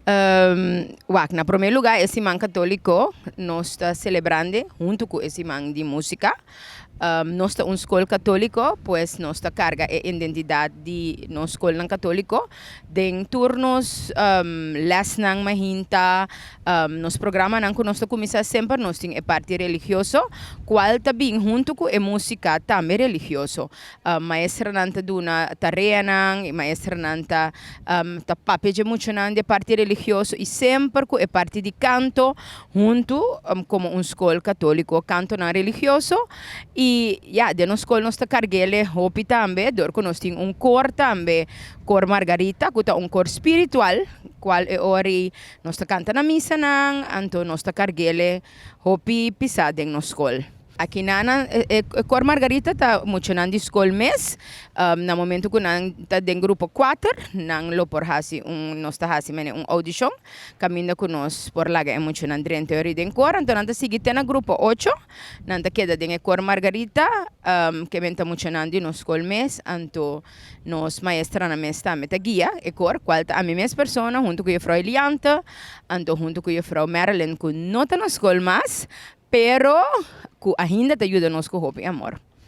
Wak, na promé lugá e siman katóliko nos ta selebrando huntu ku e siman di músika. Nos ta un skol katóliko, pues nos ta karga e identidat di nos skolnan katóliko den tur nos lèsnan mainta, nos programanan ku nos ta kuminsá semper nos tin e parti religioso, kual ta bin huntu ku e músika tambe religioso. Maestranan ta duna tareanan i maestranan ta ta papia dje muchanan di e parti religioso i semper ku e parti di kanto huntu komo un skol katóliko kantonan religioso i ya den nos skol nos ta karg'el hopi tambe dor ku nos tin un kor tambe, Kor Margarita, ku ta un kor spiritual kual e ora ei nos ta kanta na misanan anto nos ta karg'el hopi pisá den nos skol. Aki nan e kor Margarita ta muchanan di skol mes. Na momento ku nan ta den grupo kuater, nan lo por hasi un, nos ta hasi mene un audishon kaminda ku nos por laga e muchanan drenta ori den kor. Anto nan ta sigui te na grupo ocho, nan ta keda den e kor Margarita, ke men ta muchanan di nos skol mes. Anto nos maestranan mes tambe ta guia e kor, kual ta ami mes persona huntu ku jefrou Eliante, anto huntu ku jefrou Marilyn ku no ta na skol mas, Pero cu ainda ta yuda nos cu hopi amor.